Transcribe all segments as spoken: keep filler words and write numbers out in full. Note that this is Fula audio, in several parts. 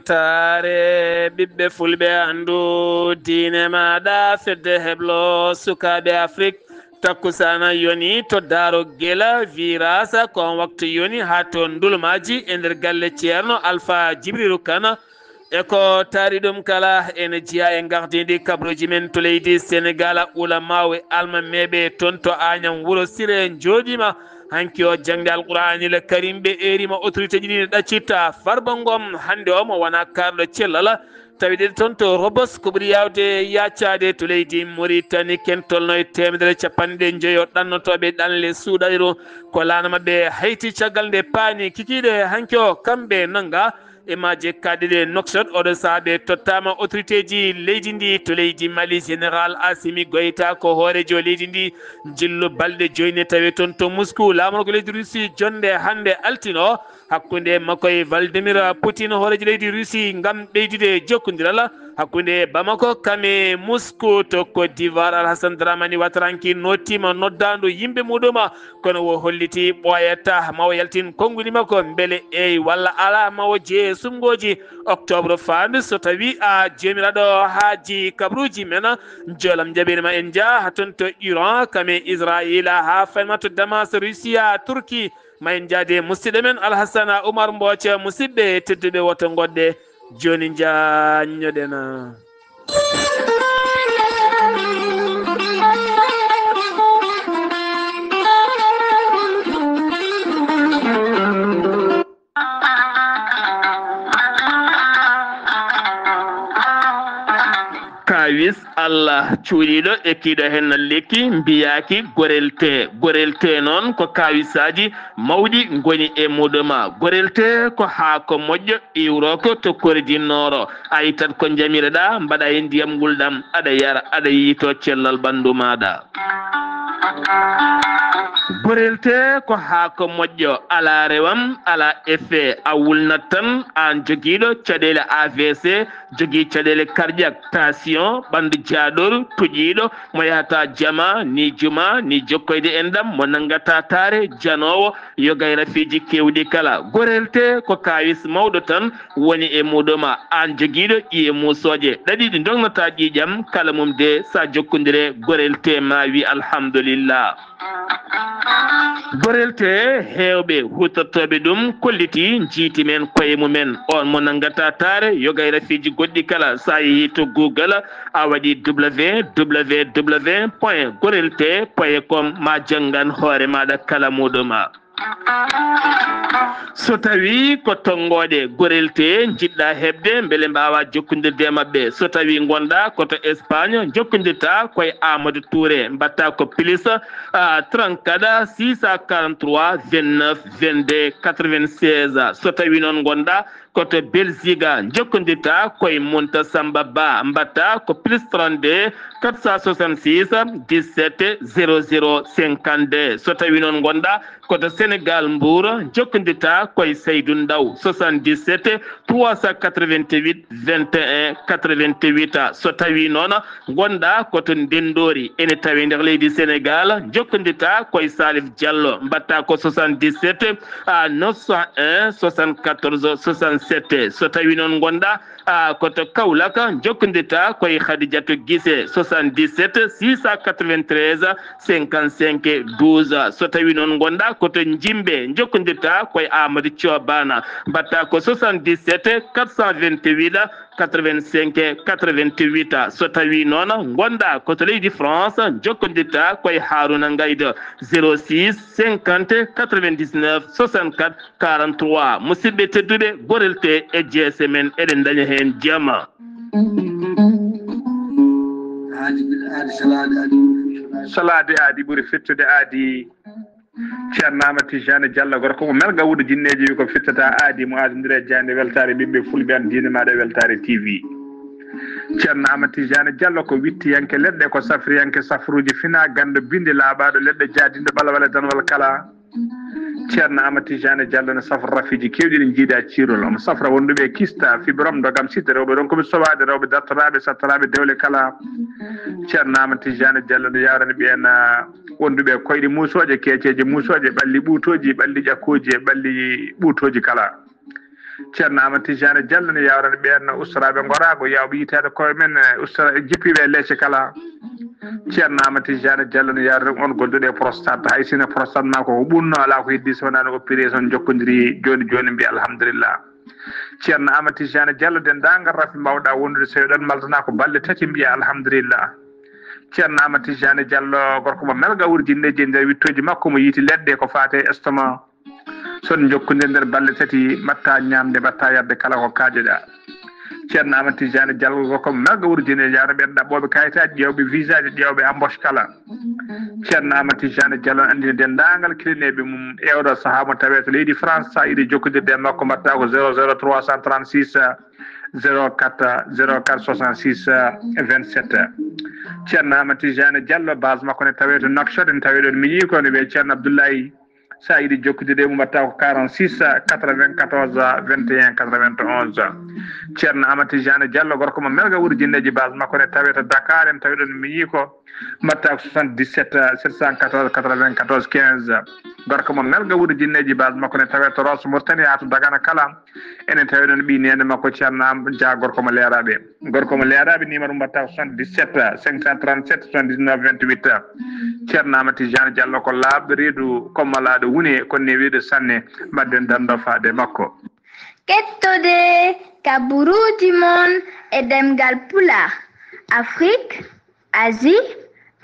Weltaare ɓiɓɓe fulɓe, anndu diine maaɗa, fedde heblo sukaaɓe Afrik. Takkusaana yoni to Daaro Gela, virasa ko on waktu yoni haa to Ndulmaaji e nder galle Ceerno Alfa Jibrilu Kana. E ko taari ɗum kala, ene jeyaa e gardindi kabruuji men to leydi Senegaal. Ulamaaɓe almameeɓe toon to Añam Wuro Sire njooɗiima hanki o jaŋde Alquraanil Karim, ɓe eeriima autorité ji ɗi ne ɗaccitta. Farba Ngom hannde o mo wona kaarɗo cellal, tawi ɗe toon to Robos ko ɓuri yaawde yaacaade to leydi Moritani. Ken tolno e teemedere capanɗe njoyo ɗannotooɓe ɗanle suuɗaɗe ɗo ko laana maɓɓe hayti caggal nde paani kikiiɗe hanki o kamɓe nannga. E maaje kaaɗɗe ɗe Nouakchott, oɗo sahaa ɓe tottaama autorité ji leydi ndi. To leydi Mali, Général Assimi Goïta ko hooreejo leydi ndi. Njillu balɗe joyi ne tawi toon to Moscou, laamorgo leydi Russie, jonnde hannde altino hakkunde makko e Vladimir Poutine, hooreejo leydi Russie, ngam ɓeydude jokkondiral hakkunde Bamako kam e Moscou. To Côte d'Ivoire, Alhassane Dramani Ouattara hanki nottiima noddaandu yimɓe muɗum, kono o holliti ɓooyata ma o yaltin konnguli makko mbele eey walla alaa ma o jeye sumngooji octobre faandu. So tawii a joomiraaɗo haaji kabruuji men, joolam jaɓiima en njaa haa toon to Iran, kam e Israayiila, haa fayma to Damas, Rusiya, Turki. Ma en njaade musidɗo men Alhassana Oumar Mbooca. Musidɓe tedduɓe, woto ngoɗɗe, jooni njaanñoɗen. Kaawis Allah cuuɗiiɗo e kiiɗo heen lekki mbiyaaki gorelte. Gorelte noon ko kaawisaaji mawɗi ngoni e muɗum. Gorelte ko haako moƴƴo iwrooko to kordi nooro. A ittat ko njamireɗaa, mbaɗa e ndiyam ngulɗam, aɗa yara, aɗa yiyto cellal ɓanndu maaɗa. Gorelte ko haako moƴƴo, alaa rewam, alaa effet. A wulnat tan, aan jogiiɗo caɗeele A V C, jogii caɗeele cardiaque, tension, ɓanndu jaaɗoru, tuƴiiɗo, mo yahata jama, ni juma, ni jokkoyde enɗam, mo nanngata taare, janoowo, yoga e rafiiji keewɗi kala. Gorelte ko kaawis mawɗo tan woni e muɗum. Aan jogiiɗo ƴiye muusooje ɗaɗi ɗi ndognataa ƴiiƴam, kala mum de, so a jokkondire gorelte, ma wi alhamdulillah. Gorelte, heewɓe huutortooɓe ɗum kolliti, njiiti men koye mumen. On mo nanngata taare, yoga e rafiiji goɗɗi kala, so a yehii to Google, a waɗi W W W point gorelte point com, ma janngan hoore maaɗa kala muɗum. So tawii ko tonngooɗe gorelte njiɗɗa heɓde, mbele mbaawaa jokkondirde e maɓɓe. So tawii ngonɗaa ko to Espagne, njokkondirtaa ko e Amadou Touré, mbaɗtaa ko plus, ah, trente-quatre, six cent quarante-trois, vingt-neuf, vingt-deux, quatre-vingt-seize. So tawii noon ngonɗaa ko to Belgique, njokkondirtaa ko e Munta Samba Ba, mbaɗtaa ko plus trente-deux, quatre cent soixante-six, dix-sept, zéro zéro, cinquante-deux. So tawii noon ngonɗaa ko to Sénégal, Mbour, njokkondirtaa ko e Seydou Ndaw, soixante-dix-sept, trois cent quatre-vingt-huit, vingt et un, quatre-vingt-huit. So tawii noon ngonɗaa ko to Ndenndoori, ene tawee nder leydi Senegaal, njokkondirtaa ko e Salif Diallo, mbaɗtaa ko soixante-dix-sept à neuf cent un, soixante-quatorze, soixante-sept. So tawii noon ngonɗaa, ah, ko to Kaolack, njokkondirtaa ko e Khadijatou Guissé, soixante-dix-sept, six cent quatre-vingt-treize, cinquante-cinq, douze. So tawii noon ngonɗaa ko to Njimbe, njokkondirtaa ko e Amadou Thioban, mbaɗtaa ko soixante-dix-sept, quatre cent vingt-huit, quatre-vingt-cinq, quatre-vingt-huit. So tawii noon ngonɗaa ko to leydi France, njokkondirtaa ko e Harouna Ngaïdo, zéro six, cinquante, quatre-vingt-dix-neuf, soixante-quatre, quarante-trois. Musidɓe tedduɓe, gorelte e G S M en, eɗen ndaña heen jama. Aadi, aadi, salaade, aadi. Salaade aadi ɓuri fettude aadi. Ceerno Amadou Tijani Diallo, gorko mo Melga, wuuro Jinneeji, wi ko fittata aadi mo aadondiri e jaaynde weltaare ɓiɓɓe fulɓe, an diine maaɗa e weltaare T V. Ceerno Amadou Tijani Diallo ko wittiyanke leɗɗe, ko safriyanke safruuji fina, ganndo bindi laaɓaaɗo leɗɗe, jaadinɗo ɓalawale danwal kala. Ceerno Amadou Tijani Diallo ne safra rafiiji keewɗi ɗi njiidaa ciirol. Omo safra wonduɓe e kista, fibrome, ndogam, site, rewɓe ronkuɓe sowaade, rewɓe dartoraaɓe, sattoraaɓe dewle kala. Ceerno Amadou Tijani Diallo ne yaarani ɓeen, ah, wonduɓe e koyɗe muusooje, keeceeje muusooje, ɓalli ɓuutooji, ɓalli ƴakkooji e ɓalli ɓuutooji kala. Ceerno Amadou Tidiane Diallo ne yawrani ɓeen ustoraaɓe ngoraago, yawɓe yitaade koye men, eh, ustora, jippiiɓe e leece kala. Ceerno Amadou Tidiane Diallo ne yawrani on gonduɗo e prostate. Hay sinno prostate ma ko ɓunno, alaa ko heddi so wonaa no opération jokkondiri jooni jooni, mbiya alhamdulillah. Ceerno Amadou Tidiane Diallo, denndaangal rafi mbawɗa wondude, so eɗon maltana ko balɗe tati, mbiya alhamdulillah. Ceerno Amadou Tidiane Diallo, gorko mo melga wurjinneeji e nder wittooji makko, mo yiiti leɗɗe ko faate estomac. So on njokkondirii nder balɗe tati, mbaɗta ñaamde, mbaɗta yarde kala ko kaajoɗa. Ceerno Amadou Tidiane Diallo ko melga wurjinneeji, yawna ɓeen ɗaɓɓooɓe kayitaaji, ƴeewɓe visaaji, ƴeewɓe embauche kala. Ceerno Amadou Tidiane Diallo anndini denndaangal kilineeɓe mum e oɗo sahaa mo tawee to leydi France, so a yiɗi jokkondirde e makko, mbaɗta ko zéro zéro trois cent trente-six, zéro quatre, zéro quatre soixante-six, vingt-sept. Ceerno Amadou Tidiane Diallo, base makko ne tawee to Nouakchott, ne tawee ɗoon miñi ko ne wiyee Ceerno Abdoulaye. So a yiɗi jokkondirde e mum, mbaɗta ko quarante-six, quatre-vingt-quatorze, vingt et un, quatre-vingt-onze. Ceerno Amadou Tidiane Diallo, gorko mo melga wurjinneeji, base makko ne tawee to Dakar, en tawi ɗoon miñi ko, mbaɗta ko soixante-dix-sept, sept cent quatorze, quatre-vingt-quatorze, quinze. Gorko mo melga wurjinneeji, base makko ne tawee to Rosso Mauritanie, haa to Dagana kala. Enen tawi ɗoon ɓii neene makko Ceerno Am Dia, gorko mo leeraaɓe. Gorko mo leeraaɓe, numéro mbaɗta ko soixante-dix-sept, cinq cent trente-sept, soixante-dix-neuf, vingt-huit. Ceerno Amadou Tidiane Diallo ko laaɓɗo reedu, ko malaaɗo wune, ko newiiɗo sanne. Mbaɗden dando faade makko. Kettode kaburuuji mon e ɗemngal Pulaar, Afrique, Asie,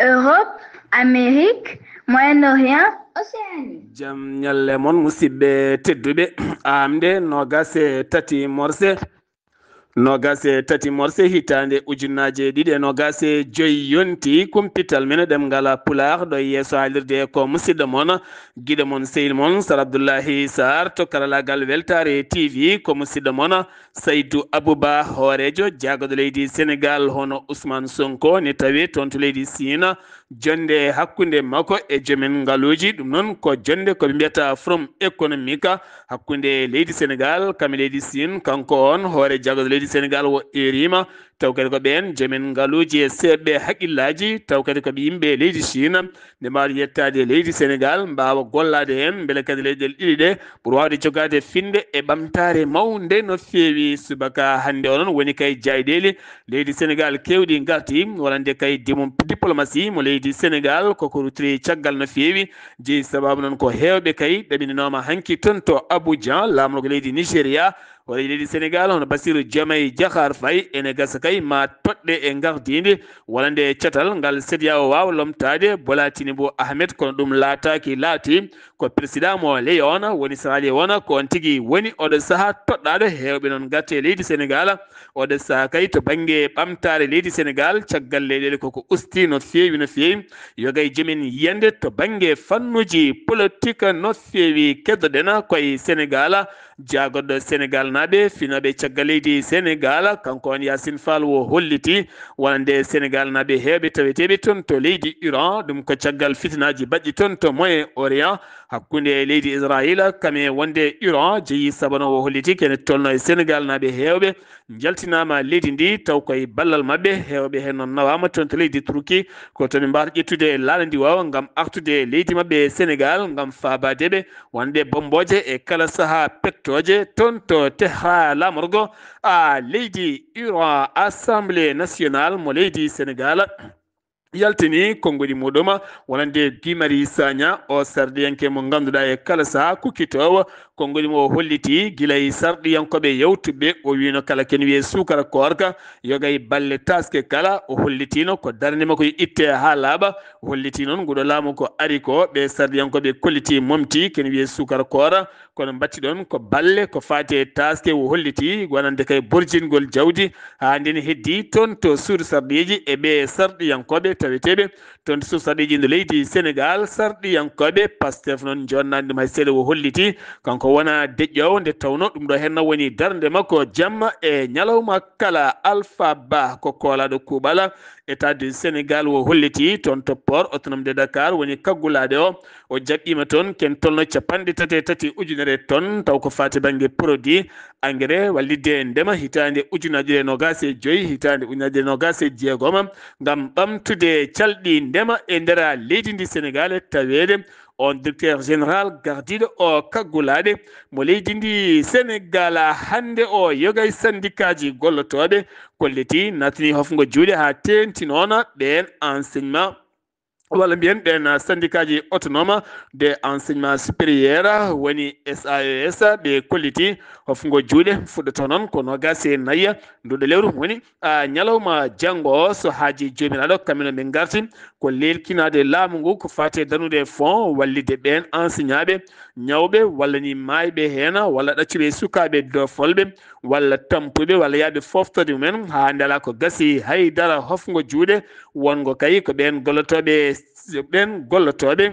Europe, Amérique, Moyen-Orient, Océanie. Jam ñalle mon, musidɓe tedduɓe. Aamde noogaas e tati morse, noogaas e tati morse hitaande ujunnaaje ɗiɗi e noogaas e joy yonti kumpital men ɗemngal Pulaar ɗo yeeso haalirde ko musidɗo mon, giɗo mon, sehil mon, Sar Abdullahi Sarr to karalaagal Weltaare T V, ko musidɗo mon, Saydu Abuba, hooreejo jaagorɗo leydi Senegaal, hono Ousmane Sonko, ne tawee toon to leydi Siina. Jonnde hakkunde makko e joomen ngaluuji, ɗum noon ko jonnde ko ɓe mbiyata Forum économique hakkunde leydi Senegaal kam e leydi Siin. Kanko on, hoore jaagorɗo leydi Senegaal, o eeriima, taw kadi ko ɓeen joomen ngaluuji e seeɓɓe haqqillaaji, taw kadi ko ɓe yimɓe leydi Siina, nde mbaawa yettaade e leydi Senegaal, mbaawa gollaade heen, mbele kadi leyɗeele ɗiɗi ɗe ɓuri waawde jogaade finnde e ɓamtaare mawnde no feewi. Subaka hannde o noon woni kay jayɗeeli leydi Senegaal keewɗi ngarti, wonande kay dimu-, diplomasi mo leydi Senegaal, ko ko rutiri caggal no feewi. Jeyi sabaabu noon ko heewɓe kay ɗaɓɓininooma hanki toon to Abuja, laamorgo leydi Nigeria, hooreejo leydi Senegaal, hono Bassirou Diomaye Diakhar Faye, ene gasa kay ma toɗɗe e ngardiindi, wonande catal ngal CEDEAO waawa lomtaade Bola Tinubu Ahmed, kono ɗum laataaki laatii. Ko président mo Leon woni Sierra Leone, ko on tigi woni oɗo sahaa toɗɗaaɗo heewɓe noon ngarti e leydi Senegaal. Oɗo sahaa kay to bannge ɓamtaare leydi Senegaal, caggal leyɗeele koko usti no feewi, no feewi. Yoga e joomen yiyannde to bannge fannuuji politik no feewi. Keddoɗen koye Senegaal, jaagorɗo Senegaal naaɓe, finooɓe caggal leydi Senegaal, kanko on Yacine Fall o holliti wonande Senegaal naaɓe heewɓe taweteeɓe toon to leydi Iran, ɗum ko caggal fitinaaji baɗɗi toon to Moyen Orient, hakkunde leydi Israayiila kam e wonde Iran jeyi sabano o holliti kene tolno e Senegaal naaɓe heewɓe njaltinaama leydi ndi, taw koye ballal maɓɓe, heewɓe heen noon nawaama toon to leydi Turki, ko toon ɓe mbaawata ƴettude laana ndi waawa ngam artude leydi maɓɓe Senegaal ngam faabaade ɓe, wonde bommbooje e kala sahaa pektooje toon to Tehran, laamorgo a leydi Iran. Assemblée nationale mo leydi Senegaal yaltini konnguɗi muɗum, wonande Guy Marius Sagna, o sarɗiyanke mo ngannduɗaa e kala sahaa kukkitoowo. Konnguɗi mo o holliti gila e sarɗiyankooɓe yawtuɓe, o wiino kala ken wiyee suukara koorka, yoga e balle taaske kala, o hollitiino ko darnde makko yo itte haa laaɓa. O holliti noon nguɗo laamu ko ari ko, ɓe sarɗiyankooɓe kolliti momti ken wiyee suukara koora, kono mbatti ɗoon ko balle ko faati e taaske, o holliti wonande kay borjingol jawdi haa ndeen heddi toon to suudu sarɗiiji e ɓe sarɗiyankooɓe taweteeɓe toon to suudu sarɗiiji nder leydi Senegaal. Sarɗiyankooɓe Pastef noon njoonnaani ɗum hay seeɗa, o holliti kanko wona deƴƴoowo, nde tawnoo ɗum ɗo heen woni darnde makko jamma e ñalawma kala. Alpha Ba ko koolaaɗo kuuɓal État du Sénégal o holliti toon to port autonome de Dakar woni kaggulaaɗo o. O jaɓɓiima toon ken tolno capanɗe tati e tati ujunere tonnes, taw ko faati bannge produit engrais wallitde e ndema hitaande ujunaaji ɗiɗi e noogaas e joy, hitaande ujunaaji ɗiɗi e noogaas e jeegom, ngam ɓamtude calɗi ndema e nder leydi ndi Senegaal, taweede On directeur général gardiiɗo o kaggulaaɗe mo leydi ndi Senegal, hannde o yogay sandikaaji gollotooɓe kolliti natini hofngo juuɗe haa teenti noon ɓeen enseignement walla mbiyen ɓeen sandikaaji autonome de enseignement supérieur woni S A E S, ɓe kolliti hofngo juuɗe fuɗɗoto noon ko noogaas e nayi nduɗo lewru woni a ñalawma janngo o, so haaji joomiraaɗo kamino ɓe ngarti ko leelkinaade laamu ngu ko faati e danude fond wallitde ɓeen enseignantɓe ñawɓe walla ni maayɓe heen walla ɗaccuɓe sukaaɓe dofolɓe walla tampuɓe walla yaaɓe foftorde mumen. Haa hannde alaa ko gasi hay dara hofngo juuɗe wonngo kay ko ɓeen gollotooɓe ɓeen gollotooɓe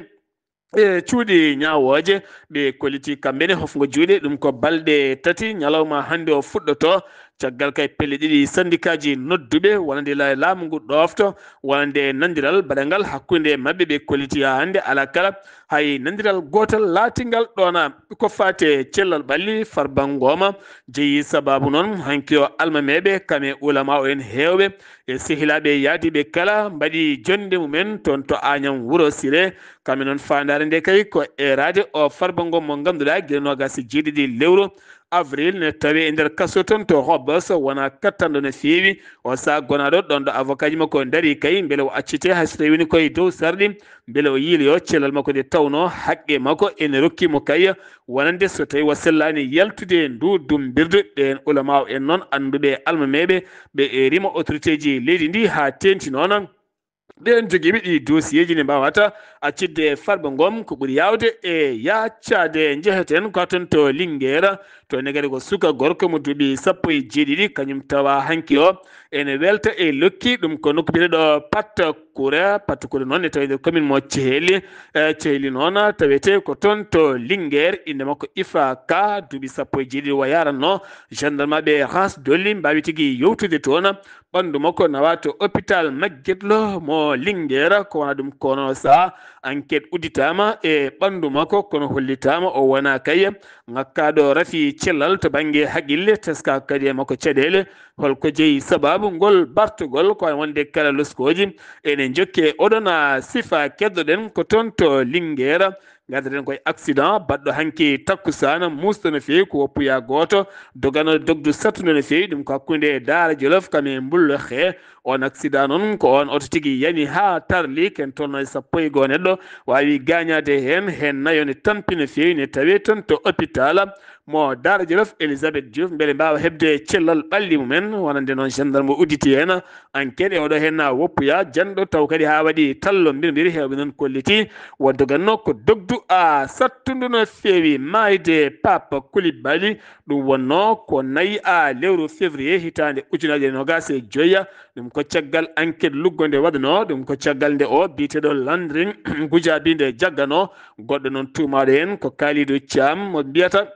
e cuuɗi ñaawooje ɓe kolliti kamɓe ne hofngo juuɗe ɗum ko balɗe tati ñalawma hannde o fuɗɗoto. Caggal kay pelle ɗiɗi sandikaaji nodduɓe wonande la- laamu ngu ɗoofto wonande nandiral baɗangal hakkunde maɓɓe ɓe kolliti haa hannde alaa kala hay nandiral gootal laatingal ɗoona ko faate cellal ɓalli farbangooma jeyi sababu noon hanki o almameeɓe kam e ulama o en heewɓe e sehilaaɓe yaadiiɓe kala mbaɗi jonnde mumen toon to Añam Wuro Sire. Kamɓe noon faandaare nde kay ko eeraade o farba ngo mo ngannduɗaa gila noogaas e jeeɗiɗi lewru avril ne tawi e nder kaso toon to Rebeuss wona kattanɗo no feewi. O saha gonaaɗo ɗoon ɗo avocat ji makko ndarii kay mbele o accitee hay so tawii woni koye dow sarɗi mbele o yiiloyoo cellal makko nde tawnoo haqqe makko ene rokki mo kay wonande so tawii o sellaani yaltude e ndu dummbirdu. Ɓeen ulamaaw en noon annduɓe e almameeɓe ɓe e rima autorité ji leydi ndi haa teenti noon. Ɓeen jogiiɓe ɗii dossier ji ne mbaawata accitde farba ngom ko ɓuri yaawde e yaacaade. Njeheten ko toon to Linguère, to ne kadi ko suka gorko mo duuɓi sappo e jeeɗiɗi, kañum tawa hanki o ene welta e lokki ɗum ko nokku biyeteeɗo Patte Kure. Patte Kure noon ne tawi nder commune mo Ceheli. E Ceheli noon tawete ko toon to Linguère, innde makko Ifa Ka, duuɓi sappo e jeeɗiɗi o yaranno. Gendarme ɓe Ras Dolli mbaawi tigi yewtude toon. Ɓanndu makko nawa to hôpital Magguette Lo mo Linguère, ko wona ɗum kono saha enquête udditaama e ɓanndu makko kono hollitaama o wona kay ŋakkaaɗo rafi cellal to bannge haqqille, teska kadi e makko caɗeele. Holko jeyi sababu ngol bartugol ko wonde kala loskooji ene njokke oɗon a sifa keddoɗen ko toon to Linguère. Ngardaten koye accident baɗɗo hanki takkusana muusɗo no feewi ko woppuya gooto dogano dogdu sattude no feewi ɗum ko hakkunde Daara Jolof kam e Mbulloxe. On accident noon ko on oto tigi yani haa tarli ken tolno e sappo e goo neɗɗo waawi gaañaade heen, heen nayo ne tampi no feewi ne tawee toon to hôpital mo Daara Jolof Elisabeth Diouf mbele mbaawa heɓde cellal ɓalli mumen wonande noon gendarme udditi heen. Enquête e oɗo heen na woppuya janɗo taw kadi haa waɗi tallo mbir mbiri heewɓe noon kolliti wo doganno ko dogdu a sattundu no feewi maayde Papa Koulibaly. Ɗum wonno ko nayi a lewru février hitaande ujunaaji e noogaas e joya. Ɗum ko caggal enquête luggo nde waɗano ɗum ko caggal nde o biyeteeɗo Landrin Gujaabi nde jaggano goɗɗo noon tuumaaɗo heen ko Kalidou Thiam mo mbiyata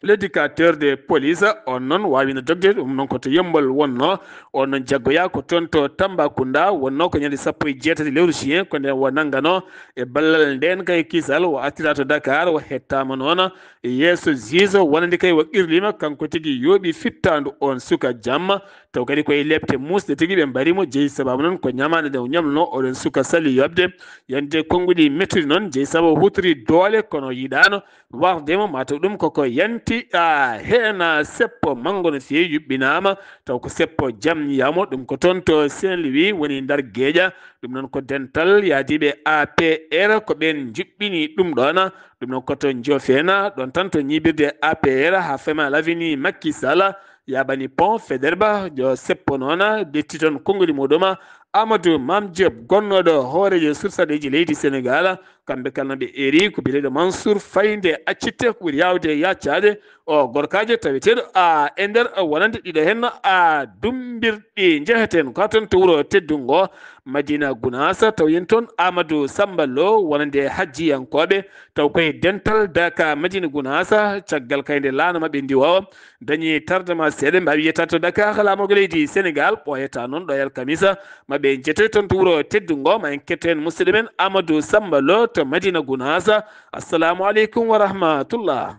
l'éducateur de police. On noon waawino dogde ɗum noon ko to Yembol wonno. On noon jaggoya ko toon to Tambacounda wonno ko ñande sappo e jeetati lewru juin ko nden wo nanngano e ballal nden kay kisal o artira to Dakar o hettaama noon yeeso juge wonande kay o qirliima kanko tigi yooɓi fittaandu on suka jamma. Taw kadi koye lepte muusɗe tigi ɓe mbari mo jeyi sababu noon ko ñamaande nde o ñamluno oɗon suka sali yoɓde yande konnguɗi mettude noon jeyi sababu hutori doole kono yiɗaano warde mo mataw ɗum koko yanti a heena seppo manngo no feewi yuɓɓinaama taw ko seppo jamniyamo ɗum ko toon to Saint Louis woni ndar geeƴa. Ɗum noon ko dental yaadiiɓe A P R ko ɓeen njuɓɓini ɗum ɗoona. Ɗum noon ko to Ndioféna ɗoon tan to ñiibirde A P R haa fema l'avenue Macky Sall. Yabani Pont Faidherbe jo seppo noona detti toon konnguli muɗuma Amadou Mame Diop gonnooɗo hooreejo sursaɗeeji leydi Senegal. Kamɓe kala no ɓe eri ko biyeteeɗo Mansour Faye nde accitte ko ɓuri yaawde yaccaade o gorkaajo taweteeɗo a e nder wonande ɗiɗo heen a dumbirɗi njeheten ko toon to wuro teddungo Madina Gunaas taw yen toon Amadou Samba Lo wonande hajjiyankooɓe taw koye dental daka Madina Gunaas. Caggal kay nde laana maɓɓe ndiwo dañi tardement seeɗa mbaawi yetta to Dakar laamorgo leydi Senegal ɓooyata noon ɗo e alkamisa. Maɓe jetoy toon to wuro teddungo ma en ketto heen musidɗo men Amadou Samba Lo to Madina Gunaas. Assalamu aleykum wa rahmatullah.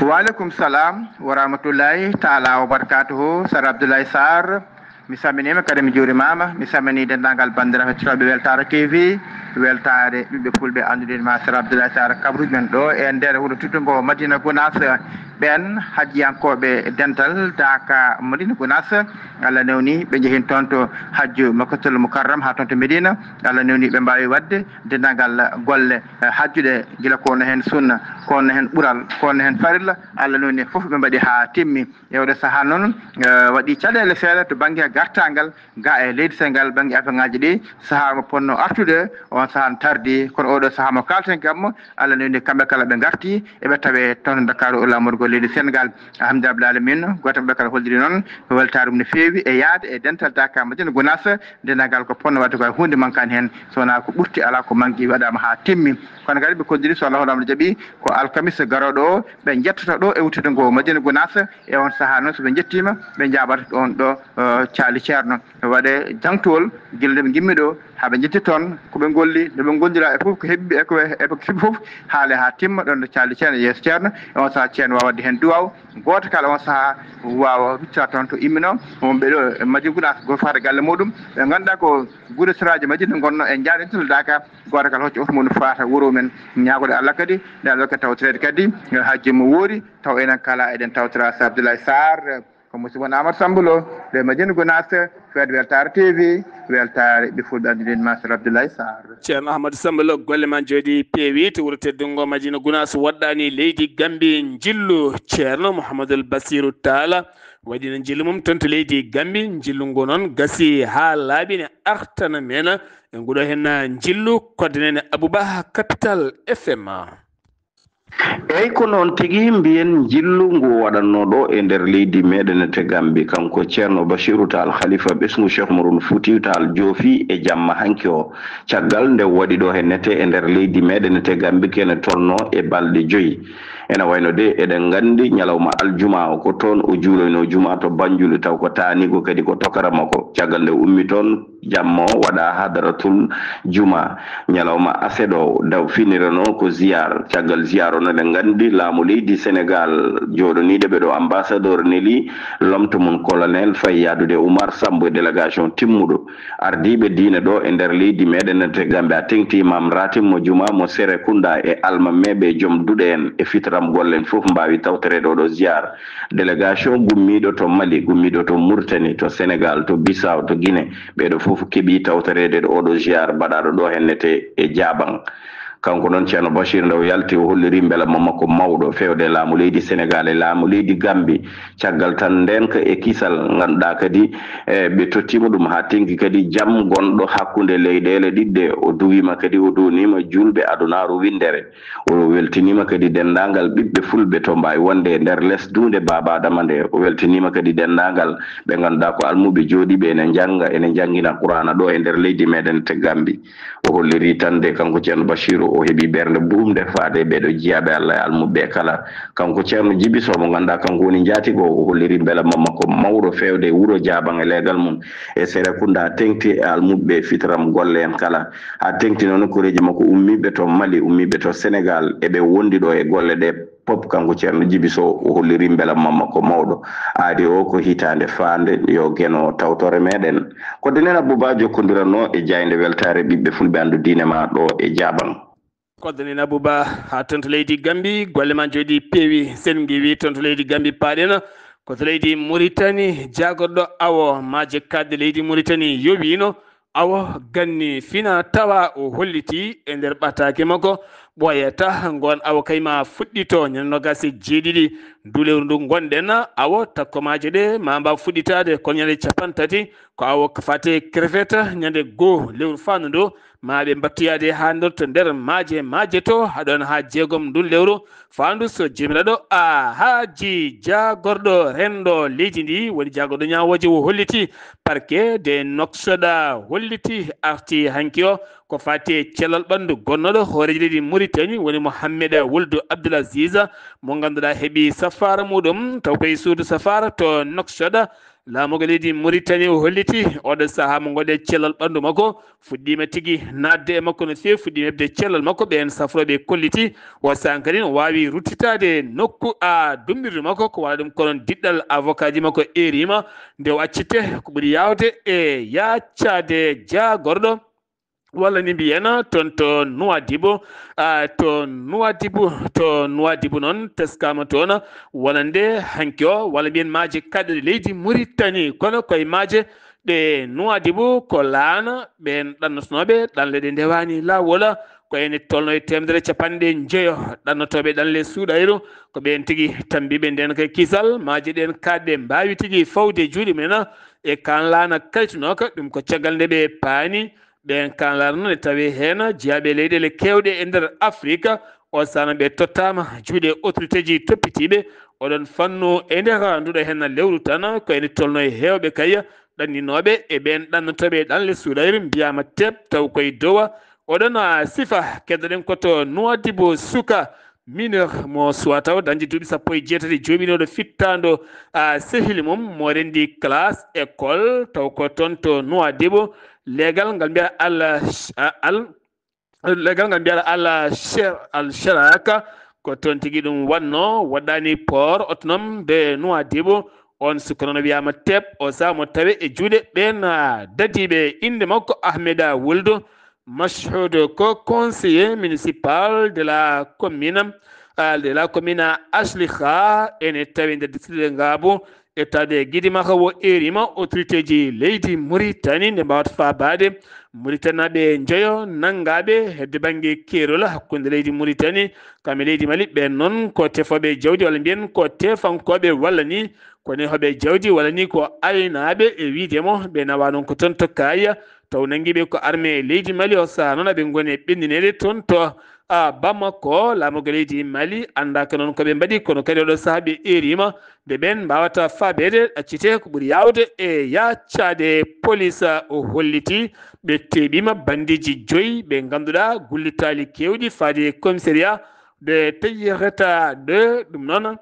Wa aleykum salam wa rahmatullahi taala wa barakatuhu. Sar Abdoulaye Sarr, mi salminiima kadi mi juurimaama. Mi salminii denndaangal banndiraaɓe heɗotooɓe Weltaare T V. Weltaare ɓiɓɓe fulɓe anndude ma Sar Abdoulaye Sar, kabruuji men ɗo e nder wuro teddungo Madina Gunaas. Ɓeen hajjiyankooɓe dental Daaka Madina Gunaas, Allah newni ɓe njehin toon to hajju Makkatul Mukarram, haa toon to Medina. Allah newni ɓe mbaawi waɗde denndaangal golle, eh, hajjuɗe, gila ko wonno heen sunna, ko wonno heen ɓural, ko wonno heen farilla. Allah newni fof ɓe mbaɗi haa timmi. E oɗo sahaa noon, eh, waɗi caɗeele seeɗa to bannge gartaangal ga e leydi Senegal, bannge avion ŋaaji ɗi, sahaa mo ponno artude, on sahaa no tardi, kono oɗo sahaa mo kaalten kam, Allah newni kamɓe kala ɓe ngarti, eɓe tawe toon to Ndakaaru, o laamorgo leydi Senegal. Alhamdulillahi rabbil alamina, gooto e maɓɓe kala holliri noon weltaare mum no feewi e yahde e dental Daaka Madina Gunaas, denndaangal ko ponno waɗde ko hay huunde mankaani heen, so wonaa ko ɓurti alaa ko manki waɗaama haa timmi. Kono kadi ɓe kolliri so Allah hoɗaama jaɓi ko alkamisa garooɗo o, ɓe njettoto ɗo e wuttude ngo Madina Gunaas, e on sahaa noon so ɓe njettiima, ɓe njaaɓata ɗoon ɗo, eh, Caali Ceerno. Waɗe jangtowol gila nde ɓe ngimmi ɗo haa ɓe njetti toon, ko ɓe ngolli, nde ɓe ngollira e fof ko heɓɓi e ko e ko heɓɓi fof, haale haa timma ɗoon ɗo Caali Ceerno, yeeso Ceerno, e on sahaa Ceerno waawa waɗde heen duwaaw, gooto kala on sahaa waawa ruttita toon to immino, wonɓe ɗo e Madina Gunaas, gooto faata galle muɗum, ɓe ngannduɗaa ko gure seraaji Madina ngonno e njaareentel Daaka, gooto kala hocca oto mum faata wuro mum, ñaagode Allah kadi, nde Allah kadi tawtoreede kadi, hajji mo woori, taw enen kala eɗen tawtora Sar Abdoulaye Sarr, ko musidɗo mon Amadou Samba Lo, ɗo e Madina Gunaas, Fed Weltaare T V, weltaare ɓe fulɓe addude en Masar Abdoulaye Sarr. Ceerno Ahmadou Samba Lo, golle ma njooɗi peewi to wuro teddungo Madina Gunaas, waɗɗani leydi Gambi njillu. Ceerno Mouhamadoul Bassirou Tall waɗino njillu mum toon to leydi Gambi. Njillu ngu noon gasi haa laaɓi ne artana men e nguɗo heen njillu, kodde nene Abouba Capital F M. Eey, ko noon tigi, mbiyen njillu ngu waɗatnoo ɗo e nder leydi meeɗen te Gambi, kanko Ceerno Bachirou Tall, Khalifa ɓesngu Cheikh Mouroune Foutiyou Tall, joofi e jamma hanki o, caggal nde waɗi ɗo hennete e nder leydi meeɗen te Gambi, kene tolnoo e balɗe joyi. Ena wayno de, eɗen nganndi ñalawma aljuma o, ko toon o juuloynoo juma to Banjul, taw ko taaniigo kadi ko tokara makko. Caggal nde ummi toon, jamma o waɗa hadaratul juma. Ñalawma aset o, daw finirano ko ziyaar. Caggal ziyaar o, noɗen nganndi laamu leydi Senegal jooɗoniiɗo ɓe ɗo ambassadeur neli lomto mum colonel fay yahdude Oumar Sambo e délégation timmuɗo. Ardiiɓe diine ɗo e nder leydi meeɗen te Gambi, a teŋti Imam Ratib mo juma mo Serekunda e almameeɓe e joom duɗe en e fitram golle en fof mbaawi tawtoreede oɗo ziyaar. Délégation gummiiɗo to Mali, gummiiɗo to Mauritanie, to Senegal, to Bissau, to Guinée, ɓeeɗo fof keɓi tawtoreede ɗo oɗo ziyaar baɗaaɗo ɗo hennete e Jaaban. Kanko noon Ceerno Bachir, nde o yalti, o holliri mbelamma makko mawɗo feewde laamu leydi Senegal e laamu leydi Gambi, caggal tan ndeenka e kisal, ngannduɗaa kadi, e, ɓe tottiima ɗum haa teŋki kadi jam gonɗo hakkunde leyɗeele ɗiɗɗe. O duwiima kadi, o duwniima juulɓe adunaaru winndere. O weltiniima kadi denndaangal ɓiɓɓe fulɓe to mbaawi wonde e nder lesduunde Baaba Adama nde. O weltiniima kadi denndaangal ɓe ngannduɗaa ko almuɓe jooɗiiɓe ene njannga, ene njanngina Quraana ɗo e nder leydi meeɗen te Gambi. O holliri tan nde kanko Ceerno Bachiru o heɓi ɓernde buumde faade ɓeeɗo jiyaaɓe Allah e almuɓe kala. Kanko Ceerno Jibi Soh mo ngannduɗaa kanko woni njaatigo o, o holliri mbelamma makko mawɗo feewde e wuro Jaaban e leegal mum e Serekunda, teŋti e almuɓe fitram golle en kala. Haa teŋti noon koreeji makko ummiiɓe to Mali, ummiiɓe to Senegal, eɓe wondi ɗo e golle ɗe pop. Kanko Ceerno Jibi Soh o holliri mbelamma makko mawɗo. Aadi o ko hitaande faande yo Geno tawtore meeɗen. Ko Denen Abouba jokkondiranno e jaaynde weltaare ɓiɓɓe fulɓe anndu diine ma ɗo e Jaaban. Koddanin Abouba, haa toon to leydi Gambi, golle ma njooɗi peewi. Sen ngiwi toon to leydi Gambi, paaɗen ko to leydi Mauritanie, jaagorɗo awo maaje kaɗɗe leydi Mauritanie yowiino awo ganni fina tawa o holliti e nder ɓataake makko ɓooyata ngoon awo kayma fuɗɗito ñande noogaas e jeeɗiɗi ndu lewru ndu ngonɗen. Awo takkomaaje ɗe ma mbaaw fuɗɗitaade ko ñande cappanɗe tati, ko awo fate crevette ñande goo lewru faandu ndu, ma ɓe mbattoyaade haa ndorto nder maaje, maaje to haɗon haa jeegom ndun lewru faandu. So jemiraɗo a haaji jaagorɗo renndo leydi ndi, woni jaagorɗo ñaawooje, o holliti parquet de Nouakchott, holliti arti hanki o ko fati e cellal ɓanndu gonnooɗo hooreejo leydi Mauritanie, woni Mohamed Wuld Abdelaziz, mo ngannduɗaa heɓi safaara muɗum taw koye suudu safaara to Nouakchott. Laamorgo leydi Mauritanie o holliti oɗo sahaa mo ngoɗe cellal ɓanndu makko fuɗɗiima tigi naatde e makko no feewi, fuɗɗiima heɓde cellal makko. Ɓeen safrooɓe kolliti o sahaa kadi no waawi ruttitaade nokku a dummbirdu makko, ko wala ɗum kono diɗɗal avocat ji makko eeriima nde o accitte ko ɓuri yaawde e yaaccade jaagorɗo walla ni mbiyen toon to Nuwadibu, a, to Nuwadibu, to Nuwadibu noon teskaama toon wonande hanki o, walla mbiyen maaje kaɗɗe leydi Muritani, kono koye maaje ɗe Nuwadibu ko laana ɓeen ɗannotonooɓe ɗanle ɗe ndewaani laawol, ko ene tolno e teemedere capanɗe njeyo ɗannotooɓe ɗanle suuɗayru, ko ɓeen tigi tambiiɓe ndeen kay kisal, maaje ɗeen kaɗɗe mbaawi tigi fawde juuɗe mumen e kaan laana kaytunooka, ɗum ko caggal nde ɓe paani ɓeen kaan laana noon e tawi heen jeyaaɓe leyɗeele keewɗe e nder Afirika, o saana ɓe tottaama juuɗe autorité ji toppitiiɓe oɗon fannu e nder nduɗo heen lewru tan, ko ene tolno e heewɓe kay ɗanninooɓe e ɓeen ɗannotooɓe ɗanle suuɗayru mbiyaama teep taw koye dowa oɗon, a, sifa keddoɗen ko to Nuwadibu suka mineur mo suwa taw dañde duuɓi sappo e jeetati jooɓinooɗo fittaando, a, sehil mum mo renndi classe école taw ko toon to Nuwadibu leegal ngal mbiyata al, a, al, leegal ngal mbiyata al, al sheraka ko toon tigi ɗum wannoo, waɗɗaani port autonome de Nuwadibu. On suka noon wiyaama teep o saha mo tawe e juuɗe ɓeen, a, dadiiɓe. Innde makko Ahmeda Wuldu Mashhud ko conseiller municipal de la commune, a, de la commune Aslikha ene tawi nder district de Ngaabu. E tawde Gidimaka o eeriima autorité ji leydi Muritani nde mbaawata faabaade Muritanaaɓe njoyo nanngaaɓe hedde bannge keerol hakkunde leydi Muritani kam e leydi Mali. Ɓeen noon ko tefooɓe jawdi walla mbiyen ko tefankooɓe walla ni ko nehoɓe jawdi walla ni ko aynaaɓe e wiyde mo ɓe nawa noon ko toon to Kaaya taw nanngiiɓe ko armée leydi Mali o saha noon aɓe ngoni e ɓennineede toon to a, Bamako, laamorgo leydi Mali, anndaaka noon ko ɓe mbaɗi, kono kadi oɗo sahaa ɓe eeriima, nde ɓeen mbaawata faabeede, accitee ko ɓuri yaawde e yaacaade polis, o holliti ɓe teeɓiima banndeeji joyi, ɓe ngannduɗaa gullitaali keewɗi faade e commissariat de Tayireta deux, ɗum noon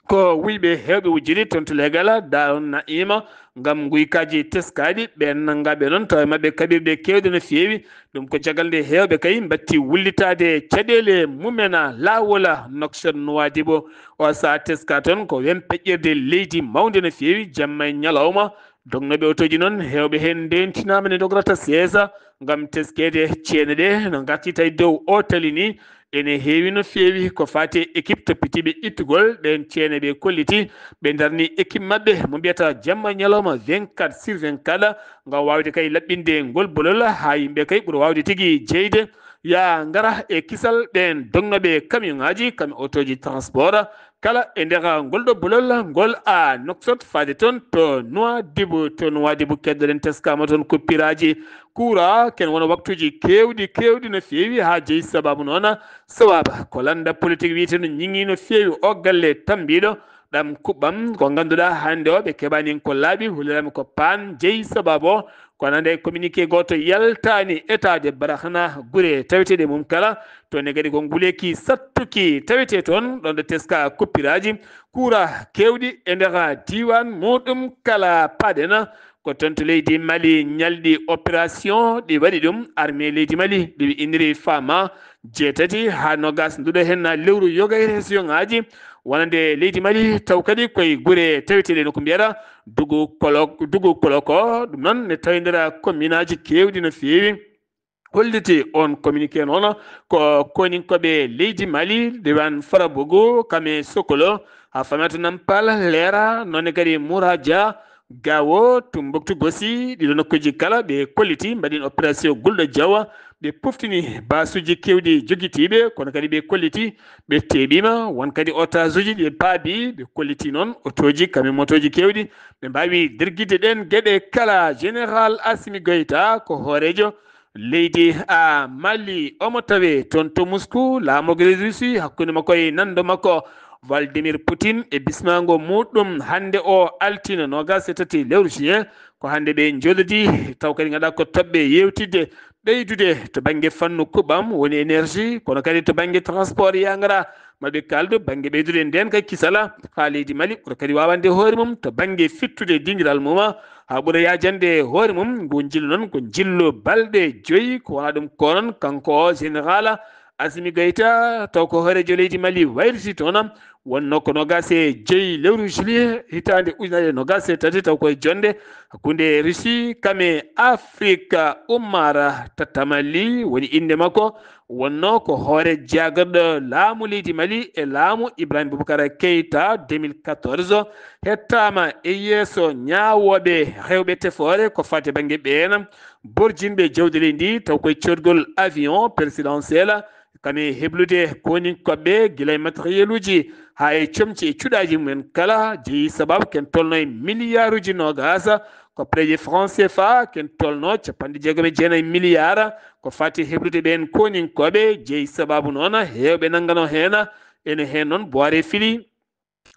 ko wuyɓe heewɓe wujjiri toon to Legal, Daaru Na'iima, ngam nguykaaji teskaaɗi. Ɓeen nanngaaɓe noon tawa e maɓɓe kaɓirɗe keewɗe no feewi. Ɗum ko caggal nde heewɓe kay mbatti wullitaade caɗeele mumen laawol Nouakchott Nouadhibou. O sahaa teskaa toon ko wem peƴƴirde leydi mawnde no feewi, jamma e ñalawma. Dognooɓe otooji noon, heewɓe heen ndeentinaama nde dograta seesa ngam teskeede ceene ɗe no ngartita e dow o tali ni. Ene heewi no feewi ko faati e équipe toppitiiɓe ittugol ɗeen ceene ɓe kolliti. Ɓe ndarni équipe maɓɓe mo mbiyata jamma e ñalawma vingt-quatre sur vingt-quatre ngam waawde kay laɓɓinde ngol bolol haa yimɓe kay ɓura waawde tigi jeyde. Yaa ngara e kisal ɓeen dognooɓe camion ŋaaji, camion otooji transport, kala e nder ngol ɗo bolol ngol a Nouakchott faade toon to Nouadhibou, to Nouadhibou keddoɗen teskaama toon kuppiraaji kuura ken wona waktuuji keewɗi, keewɗi no feewi haa jeyi sababu noon. Sababu ko lannda politique wiyeteeno ñiŋi no feewi o galle tambiiɗo ɗam kuɓɓam ko ngannduɗaa hannde o ɓe keɓaani ko laaɓi, hulirami ko paan jeyi sababu o. Kono nde communiqué gooto yaltaani etaade barahna gure taweteeɗe mum kala, toon ne kadi ko nguleeki sattuki tawetee toon, ɗoon ɗo teska kuppiraaji kuura keewɗi e nder diiwaan muuɗum kala. Paaɗen ko toon to leydi Mali, ñalɗi opération ɗi waɗi ɗum armée leydi Mali, ɗi ɓe inniri Fama, jeetati haa noogaas nduɗo heen lewru yogay région ŋaaji wonande leydi Mali, taw kadi koye gure taweteeɗe no ko mbiyata Dugu Kolo-, Dugu Koloko, ɗum noon ne tawi nder commune aji keewɗi no feewi. Holliti on communiqué noon ko koninkooɓe leydi Mali, diwan Farabougou, Kame Sokolo, haa Famatou Nampal, Lera, noon ne kadi Mouradia, Gawo, Tumbuktu, Gosi, ɗiɗo nokkuuji kala ɓe kolliti, mbaɗi opération Gulɗo Jawa, ɓe poftini basuuji keewɗi jogitiiɓe, kono kadi ɓe kolliti ɓe teeɓiima, won kadi otaasuuji ɗi paabi, ɓe kolliti noon otooji, kame motooji keewɗi, ɓe mbaawi dergitde ɗeen geɗe kala. Général Assimi Goïta ko hooreejo leydi a Mali, omo tawe toon to Moscou, laamorgo leydi Russie, hakkunde makko e nanndo makko Vladimir Putin e bismaango muuɗum hannde o altine noogaas e tati lewru juin. Ko hannde ɓe njooɗodii, taw kadi ngannduɗaa ko toɓɓe yeewtidde ɓeydude to bannge fannu kuɓɓam, woni énergie, kono kadi to bannge transport yangara, maɓe kaaldu bannge ɓeydude ndeen kay kisala haa leydi Mali ɓura kadi waawande hoore mum to bannge fittude dingiral mum haa ɓura yaajande hoore mum. Ngu njillu noon ko njillu balɗe joyi, ko wonaa ɗum ko noon kanko o général Assimi Goïta, taw ko hooreejo leydi Mali wayriti toon, Wonnoo ko noogaas e joy lewru juillet hitaande ujunere e noogaas e tati, taw koye jonnde hakkunde Russie kam e Afrique. Umar Tatamali woni innde makko, wonnoo ko hoore jaagarɗo laamu leydi Mali e laamu Ibrahim Boubacar Keita deux mille quatorze. Hettaama e yeeso ñaawooɓe rewɓe tefoore ko faati bannge ɓeen borjinɓe jawdi leydi ndi, taw koye coodgol avion présidentiel, kam e heblude koninkooɓe gila e matériel-uji haa e comci e cuɗaaji mumen kala, jeyi sababu ken tolno e miliyaaruuji noogaas, ko pereeje franc C F A ken tolno cappanɗe jeegom e jeenayi miliyar, ko faati heblude ɓeen koninkooɓe, jeyi sababu noon heewɓe nanngano heen, ene heen noon Boire fili.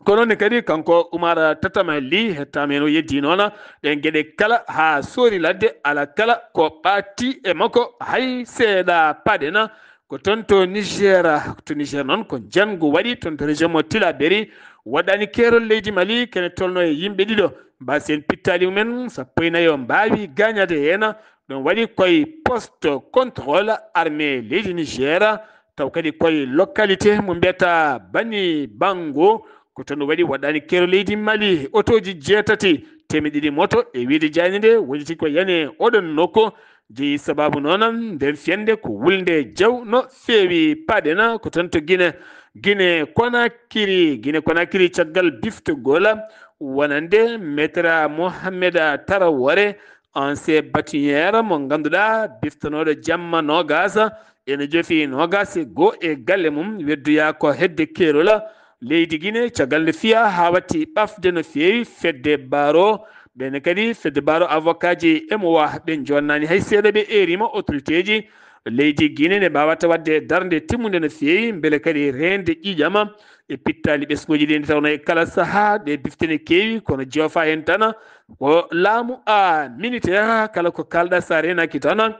Ko noon ne kadi kanko Umar Tatamali hettaama heen, o yeddii noon ɗeen geɗe kala haa soori ladde, ala kala ko ɓaatti e makko hay seeɗa. Paɗen ko toon to Niger, to Niger noon ko njanngu waɗi toon to région mo Tillabéri, waɗɗaani keerol leydi Mali, kene tolno e yimɓe ɗiɗo, mbaasi heen pittaali mumen sappo e nayo mbaawi gaañaade heen. Ɗum waɗi koye poste contrôle armée leydi Niger, taw kadi koye localité mo mbiyata Bani Bango, ko toon waɗi waɗɗaani keerol leydi Mali, otooji jeetati, teemeɗɗe ɗiɗi moto, e wiyde jaaynde nde woni tigi ko yani e oɗon nokku. Jeyi sababu noon nden fiyannde ko wulnde jaw no feewi. Paɗen ko toon to Guinée, Guinée Conakry, Guinée Conakry, caggal biftugol wonande Maître Mohamed Traoré, ancien bâtonnier mo ngannduɗaa biftanooɗo jamma noogaas, ene jofi noogaas e goo e galle mum, weddoyaa ko hedde keerol leydi Guinée, caggal nde fiyaa haa watti ɓafde no feewi fedde Barro. Ɓeen kadi fedde Barro, avocat ji M O A, ɓe njonnaani hay seeɗa, ɓe eeriima autorité ji leydi Guinée ne mbaawata waɗde darnde timmunde no feewi, mbele kadi reende ƴiiƴam e pittaali ɓesnguuji ɗi, nde tawnoo e kala sahaa ɗe bifte ne keewi, kono joofa heen tan ko laamu a militaire, kala ko kaalɗaa so a reenaaki tan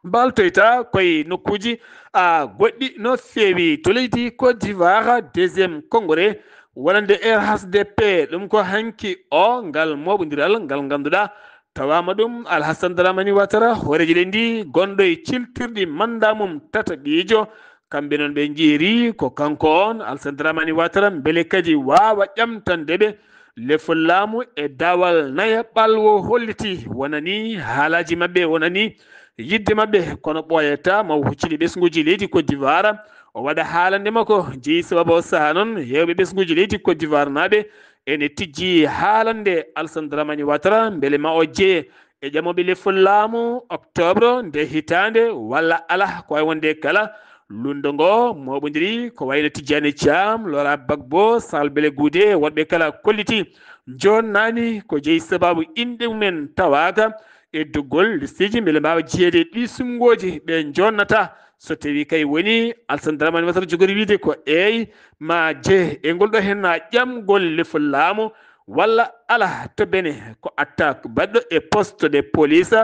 mbaaltoyta koye nokkuuji a goɗɗi no feewi. To leydi Côte d'Ivoire, deuxième congrès wonande R H D P, ɗum ko hanki o ngal mooɓondiral ngal ngannduɗaa tawaama ɗum Alhassane Dramane Ouattara, hooreejo leydi ndi gonɗo e ciltirɗi manndaa mum tataɓiijo. Kamɓe noon ɓe njeeri ko kanko on, Alhassane Dramane Ouattara, mbele kadi waawa ƴamtande ɓe lefol laamu e daawal naya ɓalwo holliti wonani haalaaji maɓɓe, wonani yiɗde maɓɓe, kono ɓooyata ma o huccini ɓesnguuji leydi Côte d'Ivoire, o waɗa haalande makko. Jeyi sababu o sahaa noon, heewɓe ɓesnguuji leydi Côte d'Ivoire naaɓe ene tijji haalande Alhassane Dramane Ouattara, mbele ma o jeye e ƴamooɓe lefol laamu octobre nde hitaande walla alaa. Ko wayi wonde kala, luulndo ngo mooɓondiri ko wayno Tijjani Caam, Laurent Gbagbo, Charles Blé Goudé, woɗɓe kala kolliti njonnaani ko jeyi sababu inɗe mumen tawaaka e doggol listeeji, mbele mbaawa jeyeede e ɗii suɓngooji ɓe njonnata. So tawii kay woni Alhassane Dramane Ouattara jogori wiyde ko eey ma jeye e ngol ɗo heen ƴamgol lefol laamu, walla alaa, to Benin ko attaque baɗɗo e poste de police.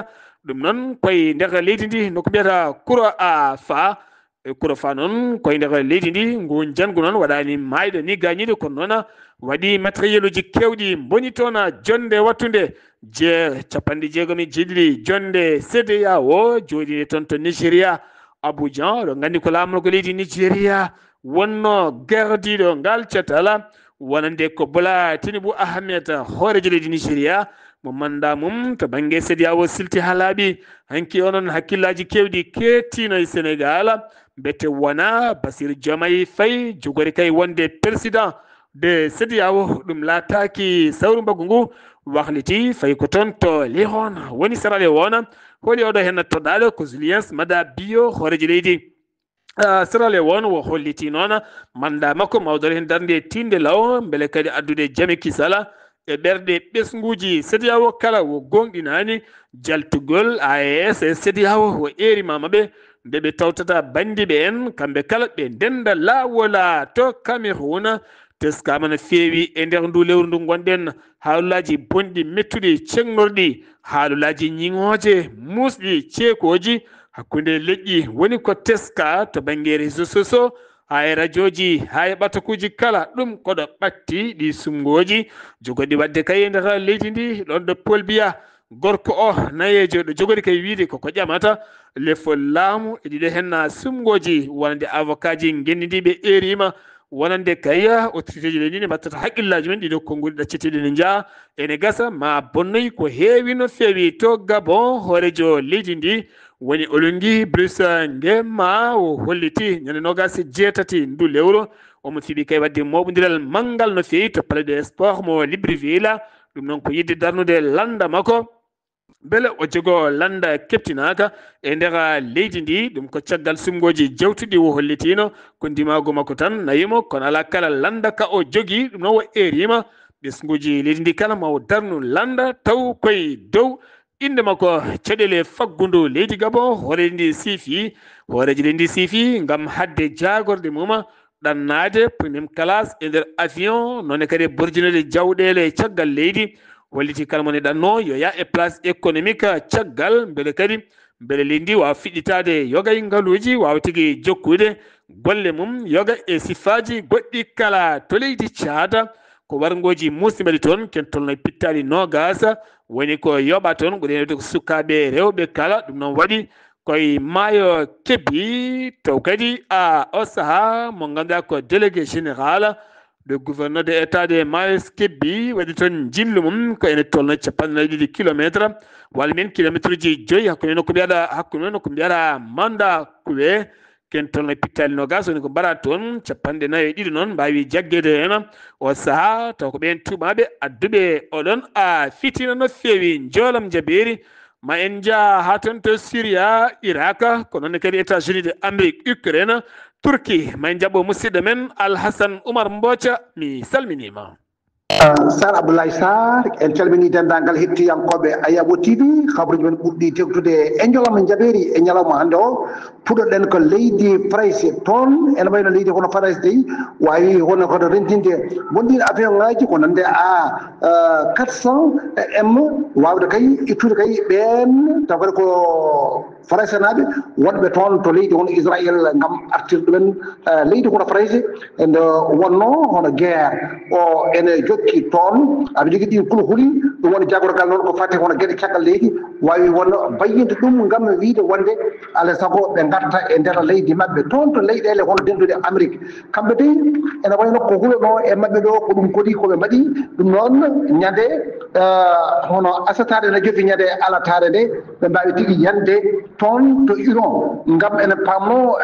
Ɗum noon koye nder leydi ndi, nokku mbiyata Kuro a Fa. E Kuro Fa noon koye nder leydi ndi, ngu njanngu noon waɗaani maayɗo ni gaañiiɗo, kono noon waɗi matériel uji keewɗi mboni toon. Jonnde wattunde je cappanɗe jeegom e jeeɗiɗi jonnde C D E A O jooɗiinde toon to Nigeria, Abuja, oɗon nganndi ko laamorgo leydi Nigeria wonno gardiiɗo ngal catal, wonande ko Bola Tinubu Ahmed, hooreejo leydi Nigeria, mo manndaa mum to bannge C D E A O silti haa laaɓi. Hanki onon hakkillaaji keewɗi keettino e Senegal, mbete wona Bassirou Diomaye Faye jogori kay wonde président de C D E A O, ɗum laataaki sawru mbaggu ngu wakliti, fayi ko toon to Lihon woni Sierra Leone. Holi oɗo heen toɗɗaaɗo ko Julius Maada Bio, hooreejo leydi, ah, Sierra Leone, o holliti noon manndaa makko mawdoro heen darnde tiinde law, mbele kadi addude jam e kisal e ɓerɗe ɓesnguuji C D E A O kala. O goongɗinaani jaltugol A E S e C D E A O, o eeri ma maɓɓe nde ɓe tawtata banndiiɓe en, kamɓe kala ɓe ndennda laawol to Cameroun. Teskaama no feewi e nder ndu lewru ndu ngonɗen haalulaaji bonɗi, mettuɗi, ceŋnorɗi, haalulaaji ñiŋooje, muusɗi, ceekooji hakkunde leƴƴi woni ko teskaa to bannge réseaux sociaux, haa e rajooji, haa e ɓatakuuji kala. Ɗum ko ɗo ɓatti ɗi suɓngooji jogoɗi waɗde kay e nder leydi ndi, ɗoon ɗo Paul Biya, gorko o nayeejo, ɗo jogori kay wiyde ko ko ƴamata lefol laamu e ɗiɗo heen suɓngooji, wonande avocat ji ngenndiiɗi ɓe eeriima Wonande kay, autorité ji leydi ndi mbattata haqqillaaji men, ɗiɗo konnguɗi ɗacceteeɗi ne njaha ene gasa ma bonnoy ko heewi no feewi to Gabon. Hooreejo leydi ndi woni Olungi Bruce Ngema, o holliti ñande noogas e jeetati ndu lewru omo fiɓi kay waɗde mooɓondiral manngal no feewi to Palais des Sports mo Libreville. Ɗum noon ko yiɗde darnude lannda makko, mbele o jogoo lannda keɓtinaaka e nder leydi ndi. Ɗum ko caggal suɓngooji jawtuɗi o hollitiino ko ndimaagu makko tan nayi mo, kono alaa kala lannda ka o jogii. Ɗum noon o eeriima ɓesnguuji leydi ndi kala ma o darnu lannda taw koye dow innde makko. Caɗeele faggundu leydi Gabon, hooreejo ndi siifi, hooreejo leydi ndi siifi ngam haɗde jaagorɗe mum ɗannaade première classe e nder avion, noone kadi e borjinoyde jawɗeele caggal leydi. Holliti kala mo ne ɗanno yo yah e place économique caggal, mbele kadi, mbele leydi ndi waawa fiɗɗitaade yoga e ngaluuji, waawa tigi jokkude golle mum yoga e sifaaji goɗɗi kala to leydi Caada. Ko warngooji muusɗi mbaɗi toon, ken tolno e pittaali noogas woni ko yoɓa toon, ɓuri heewde ko sukaaɓe rewɓe kala. Ɗum noon waɗi koye maayo Kebbi, taw kadi a o sahaa mo ngannduɗaa ko délégué général de gouverneur de état de maayo Kebbi waɗi toon njillu mum ko ene tolno capanɗe nayi ɗiɗi kilometre, walla mbiyen kilometre ji joyi hakkunde nokku mbiyaɗa, hakkunde nokku mbiyaɗa Manda Kuwe, ken tolno e pittaali noogas woni ko mbaɗa toon, capanɗe nayi e ɗiɗi noon mbaawi jaggeede heen o sahaa, taw ko ɓeen tuumaaɓe adduɓe oɗon a fitina no feewi. Njoolam jabeeri, ma en njah haa toon to Syria, Irak, ko noon kadi États-Unis de Amérique, Ukraine, Turquie. Ma en njaɓɓo musidɗo men Alhassan Oumar Mboca, mi salminiima. Sar Abdoulaye Sarr, en calminii denndaangal hettiyankooɓe Ayabo T V. Kabaruuji men ɓurɗi teeŋtude e njoolam jabeeri e ñalawma hannde o. Puɗɗoɗen ko leydi Farayse. Toon ene wayno leydi hono Farayse dey, waawi hono kono renndinde ngonɗiin avion ŋaaji ko nande A quatre cent M, waawde kay ittude kay ɓeen taw kadi ko Faraysenaaɓe wonɓe toon to leydi hono Israel ngam artirde ɗumen leydi hono Farayse. Nde wonnoo hono guerre o ene jokki toon, aɓe njogii ɗiin kulhuli. Ɗum woni jaagorgal noon ko fati hono geɗe caggal leydi, waawi won bayyinde ɗum ngam wiyde wonde alaa e sago ɓe ngarta e nder leydi maɓɓe toon to leyɗeele hono dennduɗe Amérique. Kamɓe dey ene wayno ko hulonoo e maɓɓe ɗo ko ɗum kadi ko ɓe mbaɗi. Ɗum noon ñande hono asataare ene jofi ñande alataare nde ɓe mbaawi tigi yande toon to Iran ngam enen paamno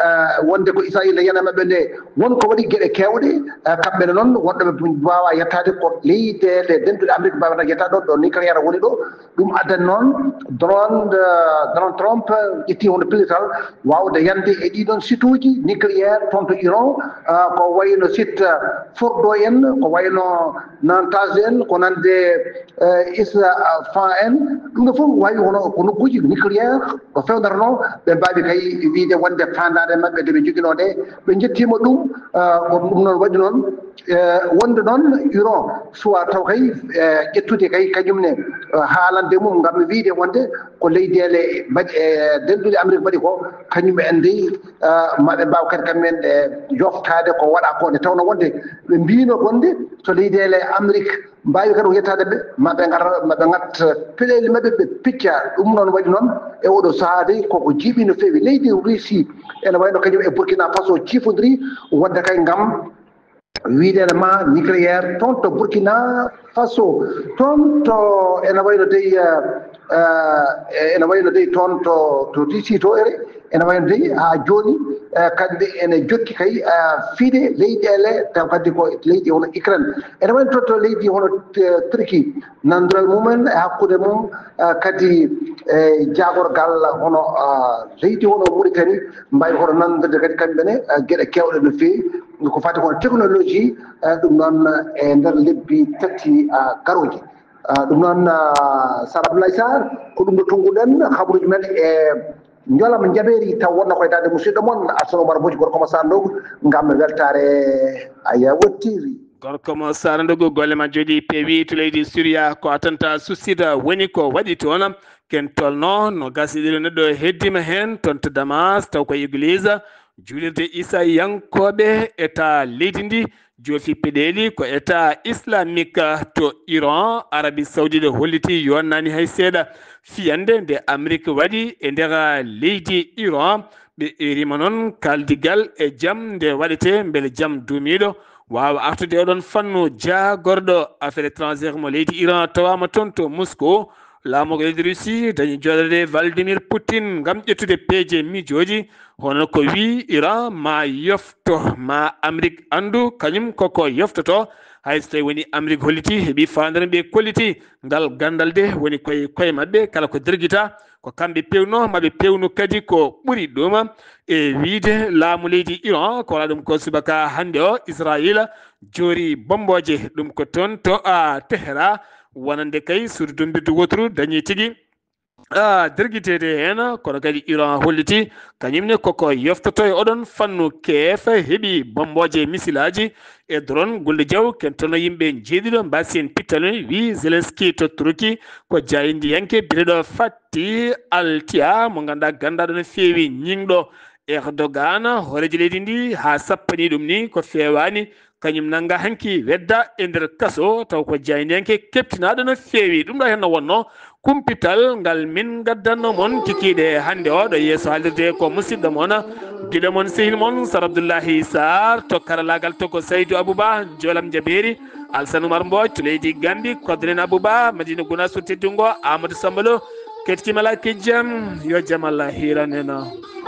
wonde ko Israel yana maɓɓe nde won ko waɗi geɗe kewɗe. Kamɓe ne noon wonɓe ɓe mbaawa yettaade ko leyɗeele dennduɗe Amérique mbaawa yettaade ɗo ɗo nucléaire woni ɗo. Ɗum addani noon Donald Donald Trump ƴetti hono pellital waawde yande e ɗiɗon site uji nucléaire toon to Iran, ko wayno site Fordo en, ko wayno Natanz en, ko nande Isfahan en. Ɗum ɗo fof waawi hono ko nokkuuji nucléaire ɗo fewndatnoo ɓe mbaawi kay wiyde wonde faandaare maɓɓe nde ɓe njoginoo nde ɓe njettiima ɗum. Ko ɗum noon waɗi noon wonde noon Iran suwaa taw kay ƴettude kay kañum ne haalande mum ngam wiyde wonde ko leyɗeele mbaɗi e dennduɗe Amérique mbaɗi ko kañum en dey maɓe mbaaw kadi kamɓe en e joftaade ko waɗa ko nde tawno wonde ɓe mbino wonde so leyɗeele Amérique mbaawi kadi ko yettaade ɓe maɓe ngar maɓe ngat peɗeli maɓɓe ɓe picca. Ɗum noon waɗi noon e oɗo sahaa dey koko jiiɓi no feewi leydi Russie ene wayno kañum e Burkina Faso ciifodiri wonde kay ngam wiideene ma nucléaire toon to Burkina Faso toon to ene wayno dey ene wayno dey toon to to Russie to ere ene wayno dey haa jooni kamɓe ene jokki kay fiide leyɗeele taw kadi ko leydi hono Ukraine ene wayno toon to leydi hono Turquie nanndorol mumen e hakkunde mum kadi e jaagorgal hono leydi hono Mauritanie mbawi hono nanndorde kadi kamɓe ne geɗe kewɗe no feewi ko fati hono technologie. Ɗum noon e nder lebbi tati garooji ɗum noon Sar Abdoulaye Sarr ko ɗum ɗo tonnguɗen habaruuji men e njolama jabeeri taw wonno koye daande musidɗo mon Arsene Oumar Mbodj gorko mo Sar Ndongo ngam weltaare Ayabo T V. Gorko mo Sar Ndongo golle ma jooɗi peewi to leydi Syria ko attentat suicide woni ko waɗi toon. Ken tolno no gasi ɗiɗo neɗɗo heddima heen toon to Damas taw ko église juulirde Isayankoɓe état leydi ndi joofi peɗeli ko état islamique to Iran Arabie Saoudite holliti yonnani hay seeɗa fiyande nde Amérique waɗi e nder leydi Iran. Ɓe erima noon kaldigal e jam nde waɗete mbele jam duumiiɗo waawa artude oɗon fannu. Jaagorɗo affaire étrangère mo leydi Iran tawaama toon to Moscou. Laamorgo leydi Russie dañi jooɗorde Vladimir Poutine ngam ƴettude peeje mijooji, hono ko wii Iran ma yofto, ma Amérique anndu kañum koko yoftoto. Hay so tawi woni Amérique holliti, heɓi faandere ɓe kolliti ngal ganndal de woni koye koye maɓɓe, kala ko dergita ko kamɓe pewno, maɓe pewnu kadi ko ɓuri ɗum. E wiide laamu leydi Iran, ko wala ɗum ko subaka hannde o, Israila joori bombooje, ɗum ko toon to a Tehera, wonande kay suudu dumbirdu woturu dañi tigi a dergiteede heen. Kono kadi Iran holliti kañum ne koko yoftoto e oɗon fannu. Keefa heɓi bombooje, misilaaji e drone. Gulde Jaw, kentono yimɓe jeeɗiɗo mbasi en pittal, wi Zelensky to Turki ko jaayndiyanke biyeteeɗo Fatti Altia, mo ngannduɗaa ganndaɗo no feewi, ñiŋɗo Erdogan, hooreejo leydi ndi, haa sappani ɗum ni ko feewaani, kañum nannga hanki wedda e nder kaso, taw ko jaayndiyanke keptinaaɗo no feewi. Ɗum ɗo heen no wonno kumpital ngal min ngaddanno mon kikiiɗe hannde o ɗo yeeso haalirde ko musidɗo mon, giɗo mon, sehil mon Sar Abdoullahi Sarr, to karalaagal to ko Saydou Abouba, Joolam Jabeeri, Alsan Oumar Mbodj to leydi Gambi, Kodren Abouba, Madina Gounass to teddungo, Amadou Sambalo, kettimala kijjam, yo jam Allah hiiran en.